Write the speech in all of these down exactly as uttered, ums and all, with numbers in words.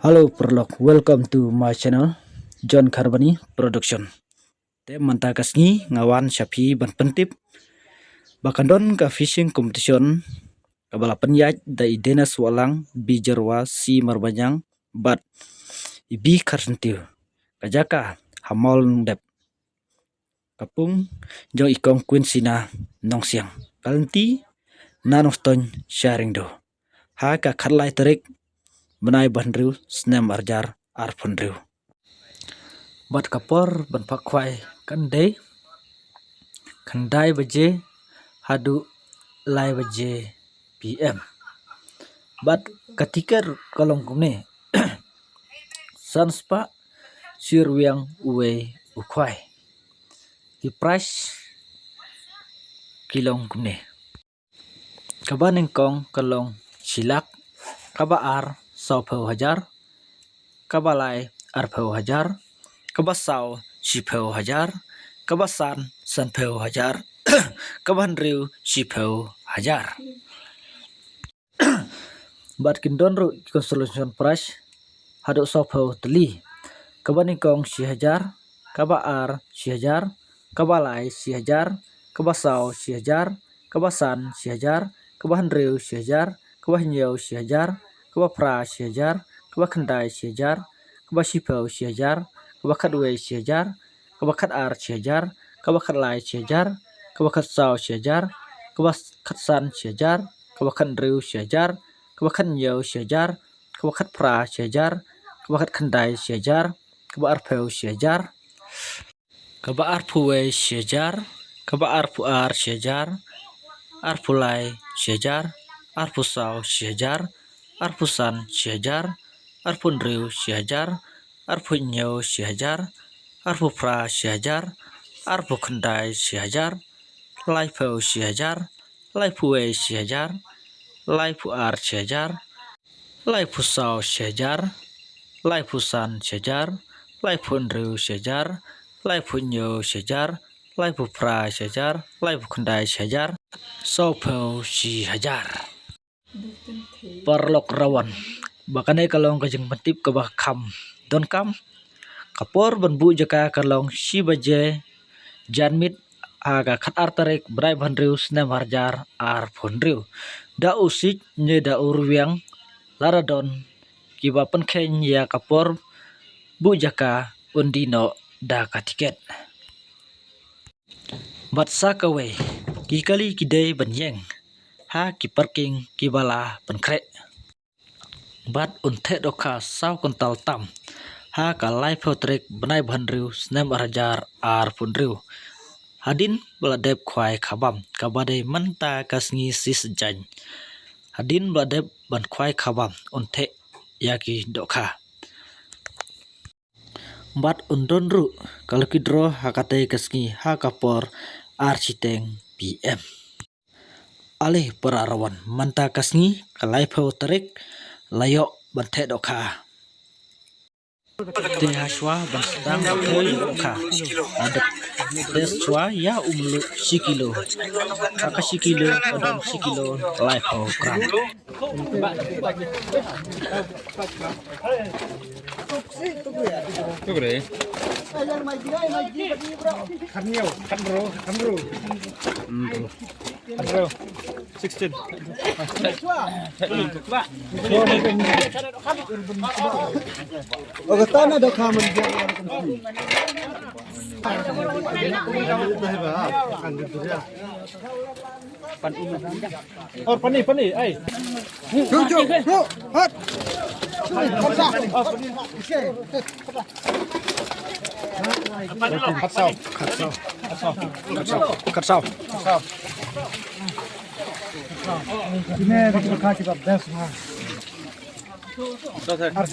Hello paralok, welcome to my channel, John Kharbani Production. Te mynta ka sngi nga wan sha phi ban pyntip ba kan don ka fishing competition kaba la pynïaid da i Dennis Wahlang, B Jarwa, C Marbaniang bad i B Kharsyntiew, ka jaka ha Mawlyndep, ka pung jong i Kong Queen Sina Nongsiang, ka lynti na Nongstoiñ sha Riangdo, ha ka khatlai tarik bnai ba hynriew snem arhajar arphew hynriew. Bad ka por ban phah khwai kan dei khyndai baje haduh lai baje P M. Bad ka tiket ka long kumne: san spah shi ryngwiang uwei u khwai. Ki prize ki long kumne: kaba nyngkong ka long shi lak, kaba ar sawphew hajar, kaba lai arphew hajar, kaba saw shiphew hajar, kaba san sanphew hajar, kaba hynriew shiphew hajar. Bad kin don ruh ki consolation prize haduh sawphew tylli. Kaba nyngkong shi hajar, kaba ar shi hajar, kaba lai shi hajar, kaba saw shi hajar, kaba san shi hajar, kaba hynriew shi hajar, kaba hynñiew shi hajar, kaba phra shi hajar, kaba khyndai shi hajar, kaba shiphew shi hajar, kaba khatwei shi hajar, kaba khatar shi hajar, kaba khatlai shi hajar, kaba khatsaw shi hajar, kaba khatsan shi hajar, kaba khathynriew shi hajar, kaba khathynñiew shi hajar, kaba khatphra shi hajar, kaba khatkhyndai shi hajar, kaba arphew shi hajar, kaba arphew wei shi hajar, kaba arphew ar shi hajar, arphew lai shi hajar, arphew saw shi hajar, arphew san shi hajar, arphew hynriew shi hajar, arphew hynñiew shi hajar, arphew phra shi hajar, arphew khyndai shi hajar, laiphew shi hajar, laiphew wei shi hajar, laiphew ar shi hajar, laiphew saw shi hajar, laiphew san shi hajar, laiphew hynriew shi hajar, laiphew hynñiew shi hajar, laiphew phra shi hajar, laiphew khyndai shi hajar, sawphew shi hajar. Paralok rawan, ba kane ka long ka jingpyntip kaba kham donkam. Ka por ban buh jaka ka long shi baje janmiet ha ka khatar tarik bnai ba hynriew snem arhajar arphew hynriew. Da u siej ne da u rwiang, lada don kiba pynkheiñ ïa ka por buh jaka, un die noh da ka tiket. Bad sa kawei, ki kali ki dei ban ïeng ha ki parking kiba la pynkhreh. Bad un theh dohkha saw kuntal tam ha ka laiphew tarik bnai ba hynriew snem arhajar arphew hynriew, hadien ba la dep khwai khabam, kaba dei mynta ka sngi shisien. Hadien ba la dep ban khwai khabam, un theh ïa ki dohkha. Bad un don ruh ka lucky draw ha katei ka sngi ha ka por ar shiteng P M. Ale para rawan, mynta ka sngi ka laiphew tarik la ïoh ban theh dohkha. Te ha shuwa ban sdang ban theh dohkha, la dep test shuwa ïa u mluh shi kilo. Ha ka shi kilo ka don shi kilo laiphew gram. Sixteen. Or pani, pani, ai. Khat saw, khat saw, khat saw.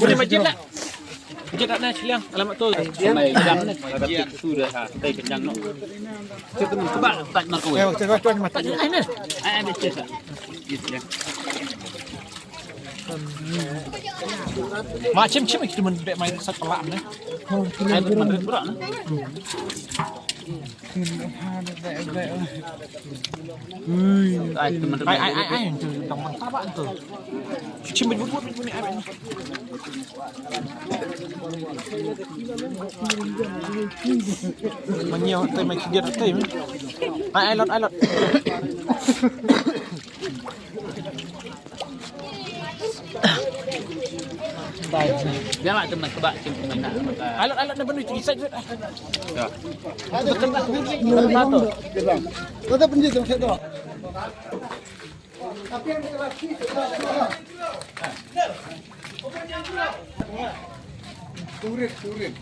Boleh majid lah. Majid tak ada siliang alamat tu. Sampai jam ni. Sudah ha, tai kenyang no. Cuba tak nak kau. Ai ni. Ai ni. Macam-macam kita men dek main sat pelak ni. Ai tu men berak ni. Ai, ai, ai, ai, tu dang bang tabak tu. Cuci baju baju ni ai. Manyau tai mai kidir tai. Ai, ai, lot, ai, lot. Biar lah kena sebab cim kena nak. Alat-alat nak penuh tu isai tu. Ya. Kata penjit tu. Tapi yang dekat laki tu. Turin, turin.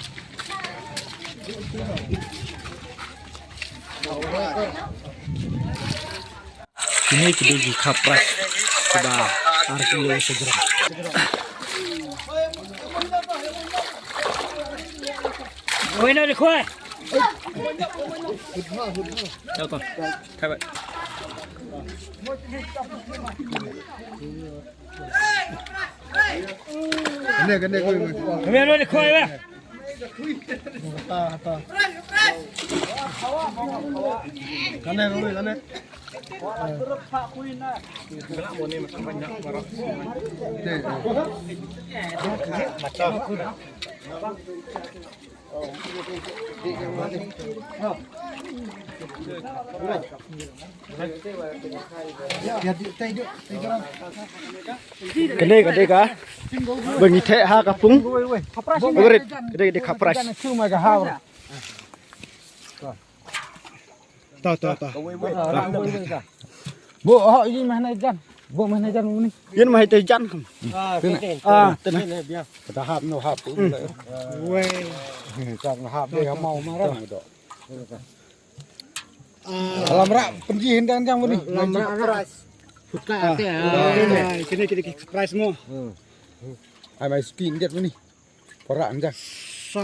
Kine ki dei ki kha price kiba ar kilo sa gram. Wei na de khoi. Tau ko. Khai bai. Kane, kane, koi, koi. Kane na de khoi ba. Hata, hata. Kane, koi, kane. Kane ka dei ka ba ngi theh ha ka pung. Ka dei, ka dei ka price. Ta, ta, ta. Bo, oh, ini mah na jan. Bo mah na jan ni. Yen mah ite jan kam. Ah, tena. Ka da hap no hap. Wei. Kan hap de mau marang do. Lam rak penji hynda jang ni. Lam rak rak. Hutka te. Kini kini price mo. Ai mai skin jet ni. Para anja. Sa.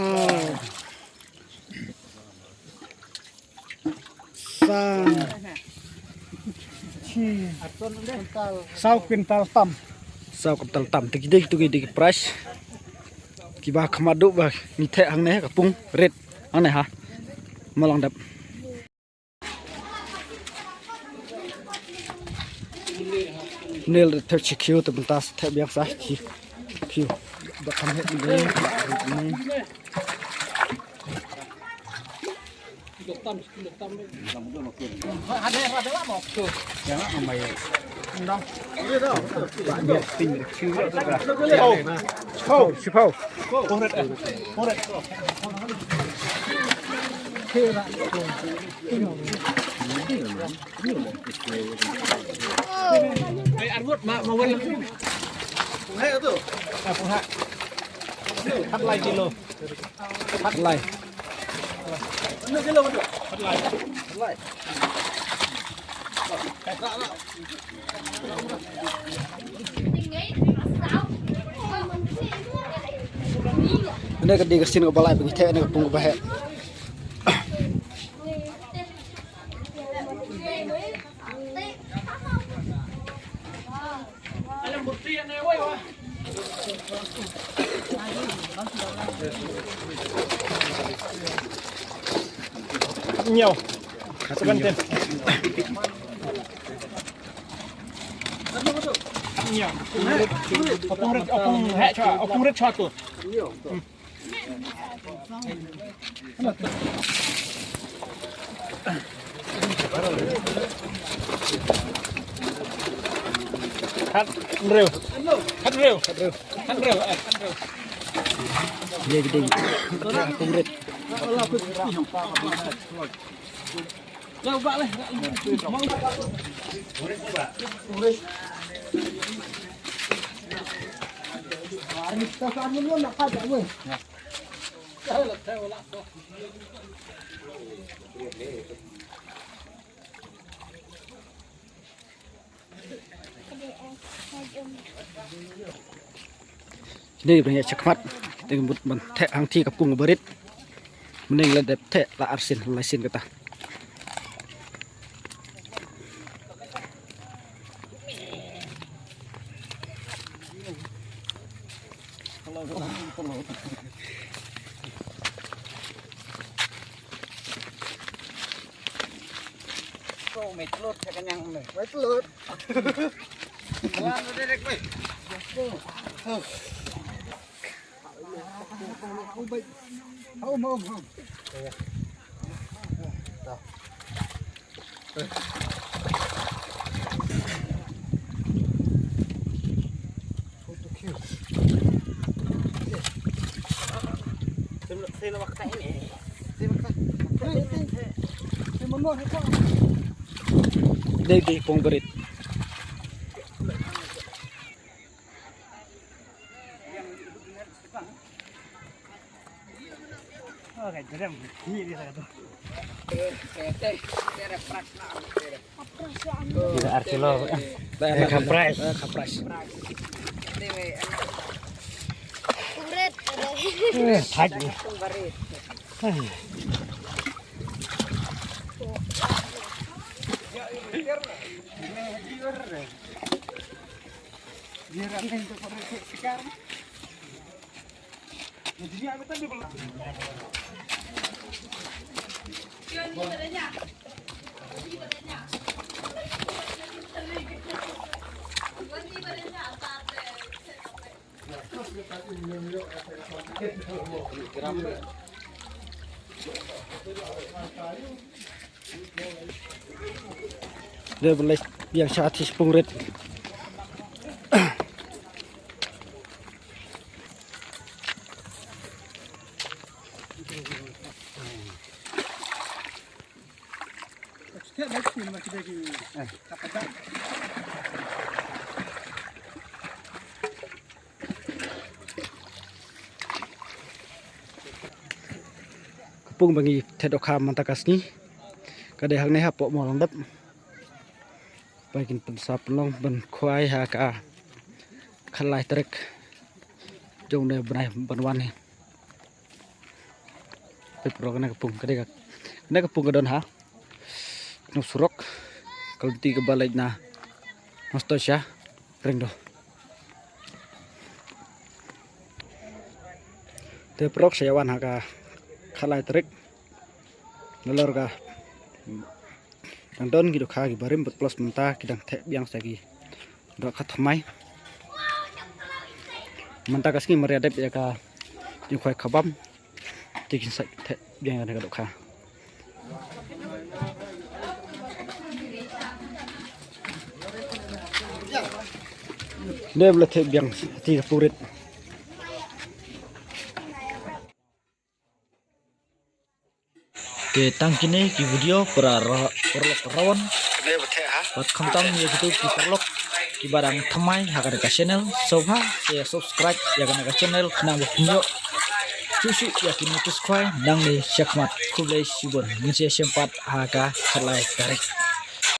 Sa. Chi. Saw kwintal tam. Saw kwintal tam. Te ki dei, tu ki dei ki price. Kiba khmat duh ba ngi theh hangne ka pung rit hangne ha. Malang dap. Nil theh chi khiu te bynta theh biang sa chi khiu. Ba kam het ni dei. Lai. Kane ka dei ka sien kaba lai ba ngi theh, kane ka pung kaba heh. Ñiew. Sebentar. Ñiew. Apung rit, apung heh cha, apung rit cha tu. Khathynriew. Khathynriew. Khathynriew. Eh, khathynriew. Ye gede. Apung rit. Kine ki ba ngi ïa shakhmat, kine ki mut ban theh hangthie ka pung ba rit. Mynne la dep theh la arsien, la sien kata. Oh, may tlot sa kanyang ano. May tlot. Wala na direct, may. Oh, mo, mo. Dei dei pung berit. Kira ar kilo. Eh, kaprais. Eh, kaprais. Eh, thaj. Eh. Dei ban leit biang sha athi pung rit. Ka pung ba ngi thied dohkha mynta ka sngi ka dei hangne hapoh Mawlongdep. Ba kin pynsa pynlong ban khwai ha ka khatlai tarik jong une u bnai ban wan hi. Peit paralok, kane ka pung ka dei ka, kane ka pung ka don ha nong surok, ka lynti kaba leit na Mastoisha, Rengdo. Te paralok, sa ïa wan ha ka khatlai tarik. Nalor ka dang don ki dohkha kiba rim bad plus mynta ki dang theh biang sa ki dohkha thymmai. Mynta ka sngi mar ïa dep ïa ka jingkhwai khabam. Te kin sa theh biang ïa ka dohkha. Dep la theh biang ti ka pung rit. Te tang kine ki video para ra-, paralok Rawon. Bad khamtam ïa kito ki paralok kiba dang thymmai ha kane ka channel, sngewbha sa subscribe ïa kane ka channel khnang ba phin ïoh shuh shuh ïa ki notice khwai nangne shakhmat. Khublei shibun, ngin sa ïashem pat ha ka khatlai tarik.